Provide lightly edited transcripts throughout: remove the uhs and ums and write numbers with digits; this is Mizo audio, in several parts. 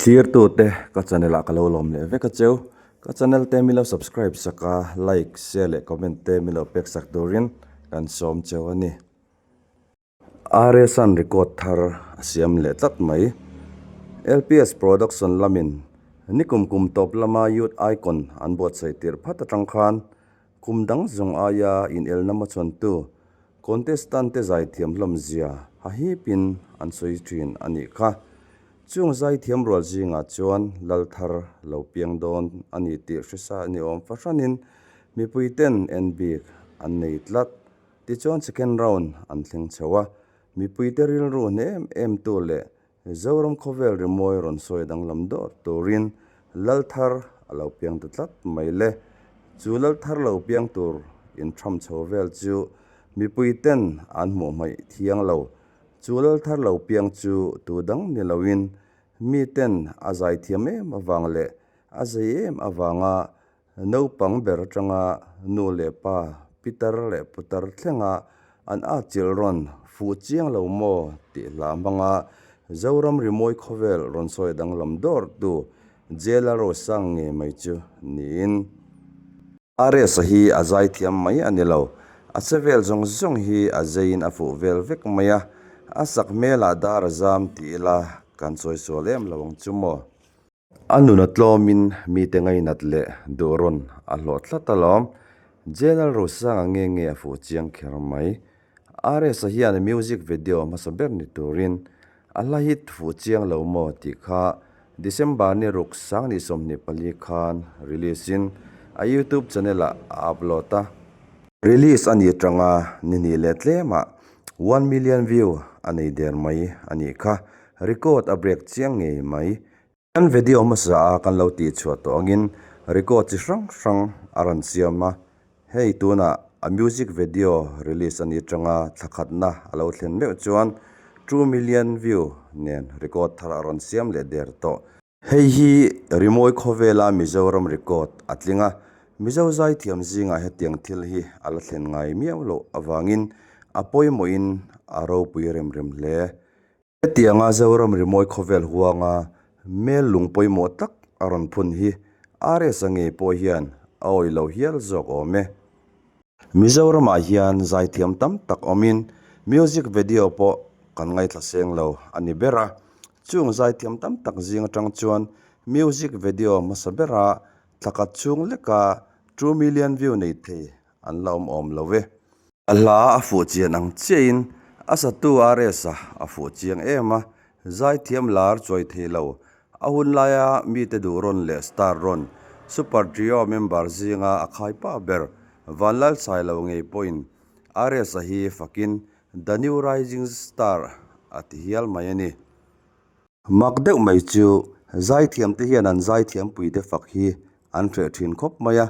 Thlirtute ka channel ah ka lo lawm leh vek a cheu. Ka channel te min lo subscribe sak a, like, share leh comment te min lo pek sak turin kan sawm cheu a ni. RS-a'n record thar a siam leh tlat mai. LPS Production lamin nikum kum tawp lama Youth Icon an buatsaih tirh phat atang khan kum dang zawng aia inelna hmachhawntu contestant te zaithiam hlawm zia hahipin an sawi thin a nih kha. Chung zaithiam rual zingah chuan lal thar lo piang dawn a ni tih hresa ni awm fahranin mipuiten en bik an nei tlat. Tichuan second round an thleng chho a, mipuite rilru hne em em tu leh Zoram khawvel rimawi rawn sawi danglam dawr turin lal thar a lo piang ta tlat mai le. Chu lal thar lo piang tur intham chho vel chu mipuiten an hmuh hmaih thiang lo. Chu lal thar lo piang chu tu dang ni loin miten a zaithiam em avang leh a zei em avanga Naupang ber atanga nu leh pa, pitar leh putar thlenga an atchilh rawn fuh chiang lo maw tih hla hmanga Zoram rimawi khawvel rawn sawi danglam dawrtu Jela Rosang nge mai chu niin. RS-a hi a zaithiam mai a ni lo, a che vel zawng zawng hi a zeiin a fuh vel vek mai a, a sak hmelah dar a zam ti ila kan sawi sual em lo ang chu maw. A nun a tlawmin mite ngainat leh duh rawn a hlawh tlat alawm. General Rosanga nge nge a fuh chiang kher mai. RS-a hian music video hmasa ber ni turin a hla hit fuh chiang lo maw tih kha December ni ruk sangni 24 khan release in a YouTube channel ah a upload a. Release a ni tanga ni hnih leh tlemah 1 million view a nei der mai a nih kha. Record a break chiang ngei mai. Kan video hmasa a kan lo tih chhuah tawh angin record chi hrang hrang a rawn siam a, hei tunah a music video release a ni atanga thla khatna a lo thlen meuh chuan 2 million view nen record thar a rawn siam leh der tawh. Hei hi rimawi khawvela Mizoram record a tling a, Mizo zaithiam zingah hetiang thil hi a la thlen ngai miau loh avangin a pawimawhin a ropui rem rem hle. Hetianga Zoram rimawi khawvel huanga mel lung pawimawh tak a rawn phun hi RS-a ngei pawh hian a awih lo hial zawk awm e. Mizoramah hian zaithiam tam tak awmin music video pawh kan ngaithla seng lo a ni ber a, chung zaithiam tam tak zing atang chuan music video hmasa bera thla khat chhung leka 2 million view nei thei an la awm awm lo e. A hla a fuh chian ang chiahin a satu RS-a a fuh chiang em a, zaithiam lar chuai thei lo. A hun laia mite duh rawn leh star rawn, Super Trio member zinga a khaipa ber Vanlalsailo ngei pawhin RS-a hi fakin The New Rising Star a ti hial mai a ni. Mak deuh mai chu zaithiam te hian an zaithiam pui te fak hi an hreh thin khawp mai a,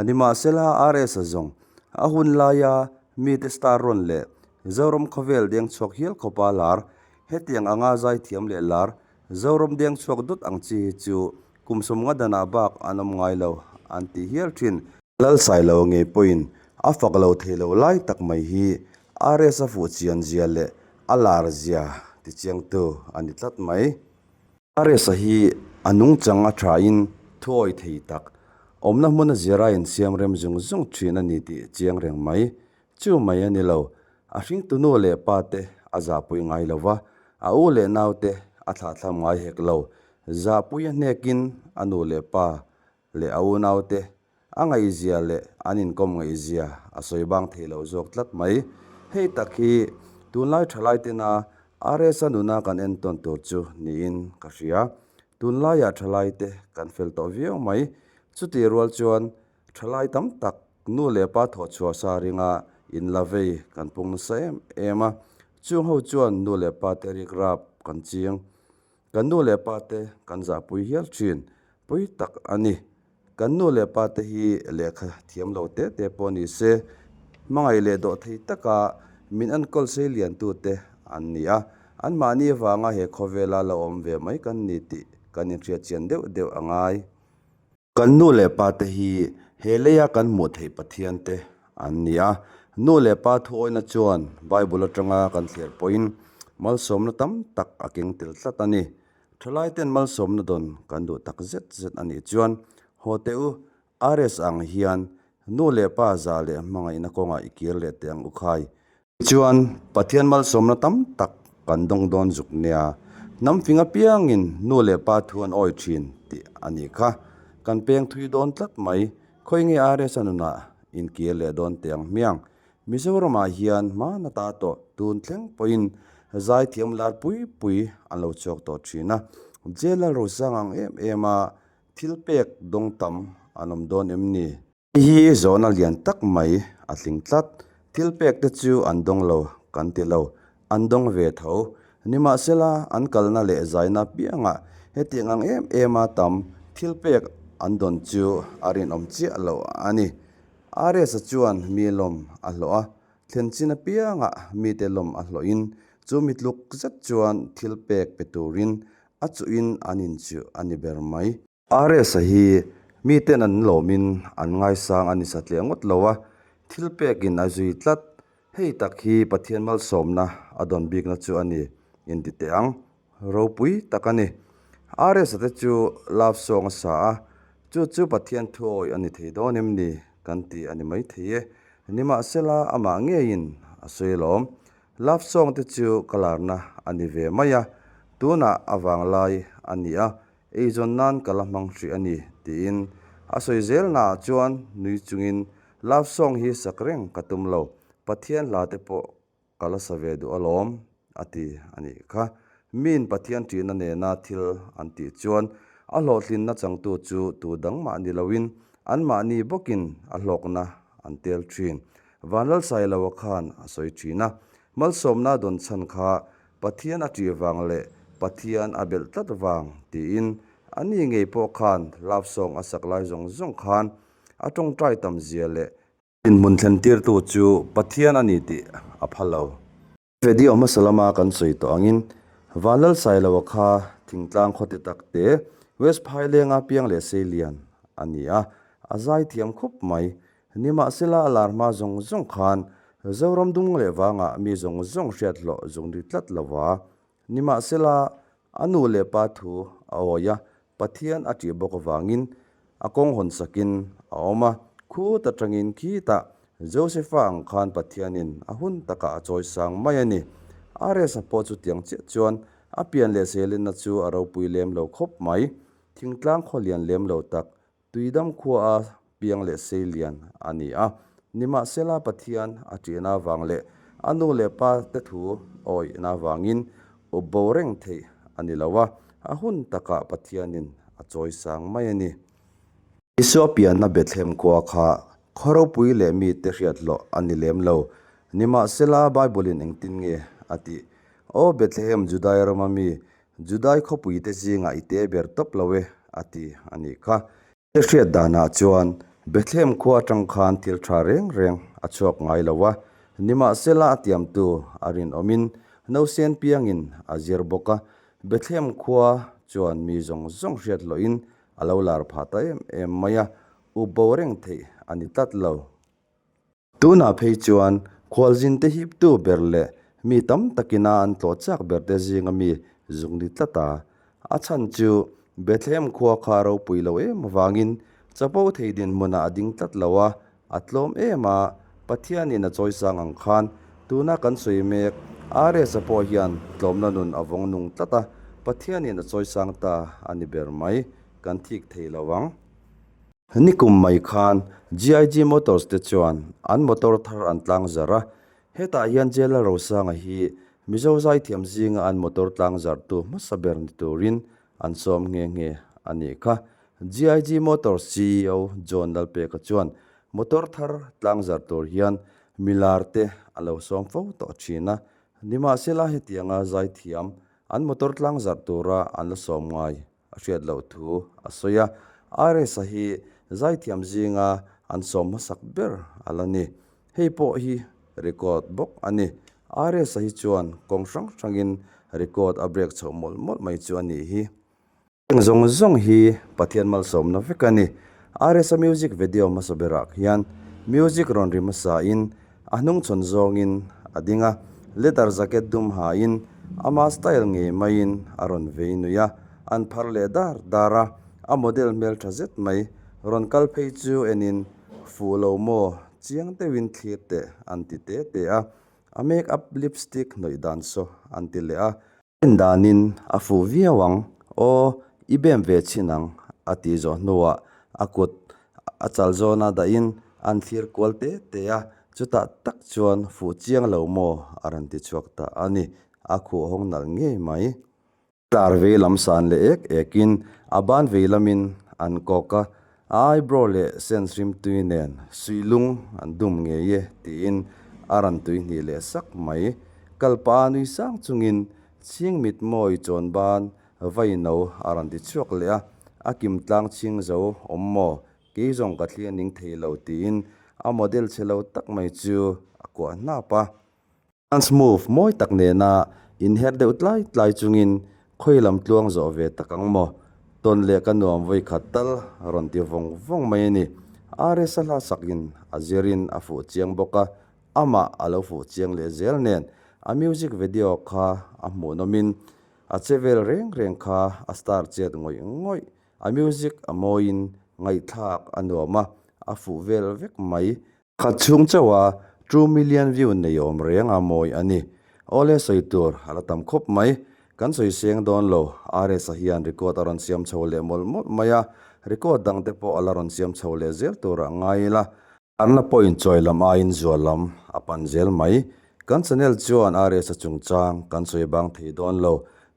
nimahsela RS-a zawng a hun laia mite star rawn leh Zoram khawvel deng chhuak hial khawpa lar, hetiang anga zaithiam leh lar Zoram deng chhuak dut ang chi hi chu kum sawmnga danah bak an awm ngai lo an ti hial thin. Lalsailo ngei pawhin a fak lo thei lo lai tak mai hi RS a fuh chian zia leh a lar zia tichiangtu a ni tlat mai. RS-a hi a nungchang a thain thuawi thei tak, awmna hmun a zira insiam rem zung zung thin a ni tih chiang reng mai. Chu mai a ni lo, a hringtu nu leh pa te a zahpui ngai lo va, a u leh nau te a thlahthlam ngai hek lo. Zahpui a hnekin a nu leh pa leh a unaute a ngaihzia leh an inkawm ngaihzia a sawi bang thei lo zawk tlat mai. Hei tak hi tunlai thalai tena RS-a nuna kan entawn tur chu niin ka hria. Tunlaiah thalaite kan fel tawh viau mai. Chutih rual chuan thalai tam tak nu leh pa thawhchhuah sa ringa inla vei kan pung nasa em em a. Chung ho chuan nu leh pa te rikrap kan ching. Kan nu leh pa te kan zahpui hial thin pui tak a ni. Kan nu leh pa te hi lehkha thiam lo te te pawh ni se, hmangaih leh dawh thei taka min enkawl sei lian tu te an ni a, anmahni avanga he khawvela lo awm ve mai kan ni tih kan inhriat chian deuh deuh a ngai. Kan nu leh pa te hi he leia kan hmuh theih Pathian te an ni a, nu leh pa thuawina chuan Bible atanga kan thlir pawhin malsawmna tam tak a keng tel tlat a ni. Thalaiten malsawmna dawn kan duh tak zet zet a nih chuan haw teh u, RS ang hian nu leh pa za leh hmangaihna kawngah i kir leh teh ang u khai. Tichuan, Pathian malsawmna tam tak kan dawng dawn zuk nia, hnam fing apiangin nu leh pa thu an awi thin tih a nih kha. Kan peng thui dawn tlat mai, khawi nge RS a nunah inkir leh dawn teh ang hmiang? Mizoramah hian hmana ta tawh tun thleng pawhin zaithiam lar pui pui an lo chhuak tawh thin a. Jail Lalrosang ang em em a thil pek dawng tam an awm dawn em ni? Hei hi zawhna lian tak mai a tling tlat. Thil pek te chu an dawng lo kan ti lo, an dawng ve tho. Nimahsela an kalna leh zaina piangah hetiang ang em em a tam thil pek an dawn chu a rinawm chiah lo a ni. Arias-a chuan mi lawm a hlawh a, thlen chin apiangah mite lawm a hlawhin chu mi tluk zet chuan thil pek pe turin a chuhin an inchuh a ni ber mai. Arias-a hi miten an lawmin an ngaisang a ni satliah ngawt lo a, thil pekin a zui tlat. Hei tak hi Pathian malsawmna a dawn bikna chu a ni inti teh ang. Ropui tak a ni. RS-a te chu love song a sa a, chu chu Pathian thuawi a ni thei dawn em ni kan ti a ni maithei e. Nimahsela amah ngeiin a sawi alawm. Love song te chu ka larna a ni ve mai a, tunah a vanglai a ni a, eizawn nan ka la hmang hrih a ni tiin a sawi zelnaah chuan nui chungin love song hi sak reng ka tum lo, Pathian hla te pawh Ka la sa ve duh alawm, a ti a nih kha. Miin Pathian ṭihna nena thil an tih chuan a hlawhtlinna changtu chu tu dang mah ni loin anmahni bawkin a hlawkna an tel ṭhin. Vanlalsailoa khan a sawi ṭhin a, Malsawmna dawn chhan kha Pathian a ṭih vang leh Pathian a belh tlat vang tiin ani ngei pawh khan love song a sak lai zawng zawng khan a ṭawngṭai tam zia leh Inhmun thlentirtu chu Pathian a ni tih a pha lo. Video hmasa lama kan sawi tawh angin Vanlalsailoa kha thingtlang khaw ti tak te West Phailenga piang leh Seilian a ni a, a zai thiam khawp mai. Nimahsela a lar hma zawng zawng khan Zoram dung leh vangah mi zawng zawng hriat hlawh zung ri tlat lova Nimahsela, a nu leh pa thu a awi a, Pathian a ṭih bawk avangin a kawng hawn sakin a awm a. Khut aṭangin khitah Josefa ang khan Pathianin a hun takah a chawi sang mai a ni. Aresa pawh chutiang chiah chuan a pian leh selinna chu a ropui lem lo khawp mai. Thingtlang khaw lian lem lo tak Tuidam khua a piang leh sei lian a ni a, nimahsela Pathian a ṭihna avang leh a nu leh pa te thu awihna avangin up bo reng theih a ni lo a, a hun takah Pathianin a chawi sang mai a ni. Isua pianna Bethlehem khua kha khaw ropui leh mite hriat hlawh a ni lem lo, nimahsela Bible-in engtin nge a tih? Aw Bethlehem Judai rama mi Judai khawpuite zingah i te ber tawp lo e, a ti a nih kha. He hriat danah chuan Bethlehem khua atang khan thil tha reng reng a chhuak ngai lo a, nimahsela a tiamtu a rinawmin nausen piangin a zir bawk a, Bethlehem khua chuan mi zawng zawng hriat hlawhin a lo lar phah ta em em mai a, up bo reng theih a ni tlat lo. Tunah phei chuan khualzinte hiptu ber leh mi tam takina an tlawh chak berte zinga mi zuk ni tlat a. A chhan chu Bethlehem khua kha ropui lo em avangin chapo thei dinhmunah a ding tlat lo a, a tlawm em a, Pathianin a chawisang ang khan tuna kan sawi mek RS-a pawh hian tlawmna nun a vawng nung tlat a, Pathianin a chawisang ta a ni ber mai, kan thik thei lo ang. Nikum mai khan GIG Motors te chuan an motor thar an tlang zarh a, hetah hian Jela Rosanga hi Mizo zaithiam zinga an motor tlang zarhtu hmasa ber ni turin an sawm nghe nghe a nih kha. GIG Motors ceo John Lalpeka chuan motor thar tlang zarh tur hian milar te a lo sawm fo tawh thin a, nimahsela hetianga zaithiam an motor tlang zarh tura an la sawm ngai a hriat loh thu a sawi a, RS-a hi zaithiam zinga an sawm hmasak ber a la ni. Hei pawh hi record bawk a ni. RS-a hi chuan kawng hrang hrangin record a break chhoh mawlh mawlh mai chu a nih hi. Heng zawng zawng hi Pathian malsawmna vek a ni. RS-a music video hmasa berah hian music rawn ri hmasain a hnungchhawn zawngin a ding a, leather jacket dum hain ama style ngei maiin a rawn vei nui a. An phar leh dar dar a, a model hmeltha zet mai rawn kal phei chu enin, Fuh lo maw? Chiang deuhin thlir teh an ti te te a, a make up lipstick hnawih dan saw an ti leh a. En danin a fuh viau ang, aw i bem ve chhin ang a tih zawh hnuah a kut a chal zawna dahin an thlir kual te te a, chutah tak chuan fuh chiang lo maw a rawn ti chhuak ta a ni, a khuh hawng nalh ngei mai. Tlar vei lam san leh ek ekin a ban vei lamin an kawk a, a eyebrow leh sen hrimtui nen suihlung an dum ngei e tiin a rawn tui hnih leh sak mai. Kalpa nui sang chungin chhing mit mawi chawn ban vai no a rawn ti chhuak leh a, a kim tlang chhing zo awm maw kei zawng ka thlir ning thei lo tiin a model chhe lo tak mai chu a kuah hnap a. Dance move mawi tak nena inher deuh tlai tlai chungin khawi lam tluang zawh ve tak ang maw? Tawn leh ka nuam vawi khat tal rawn ti vawng vawng mai a ni. RS a hla sakin a zirin a fuh chiang bawk a, amah a lo fuh chiang leh zel nen a music video kha a hmuhnawmin a che vel reng reng kha a star chet ngawih ngawih. A music a mawiin ngaihthlak a nuam a, a fuh vel vek mai. Khat chhung chauh a two million view nei awm reng a mawi a ni. Awle sawi tur a la tam khawp mai. Kan sawi seng dawn lo. RS-a hian record a rawn siam chho leh mawlh mawlh mai a, record dang te pawh a la rawn siam chho leh zel tur a ngai ila. Arna pawh inchawi lam aiin zual lam a pan zel mai. Kan channel chuan RS-a chungchang kan sawi bang thei dawn lo.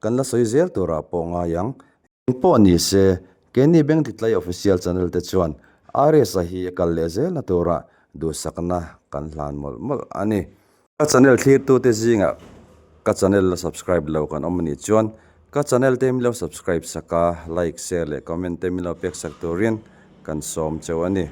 Kan la sawi zel turah pawh ngai ang. Eng pawh ni se, keini Bengtitlai Official Channel te chuan RS-a hi a kal leh zelna tura duhsakna kan hlan mawlh mawlh a ni. Ka channel thlirtute zingah ka channel la subscribe lo kan awm a nih chuan ka channel te min lo subscribe sak a, like, share leh comment te min lo pek sak turin kan sawm cheu a ni.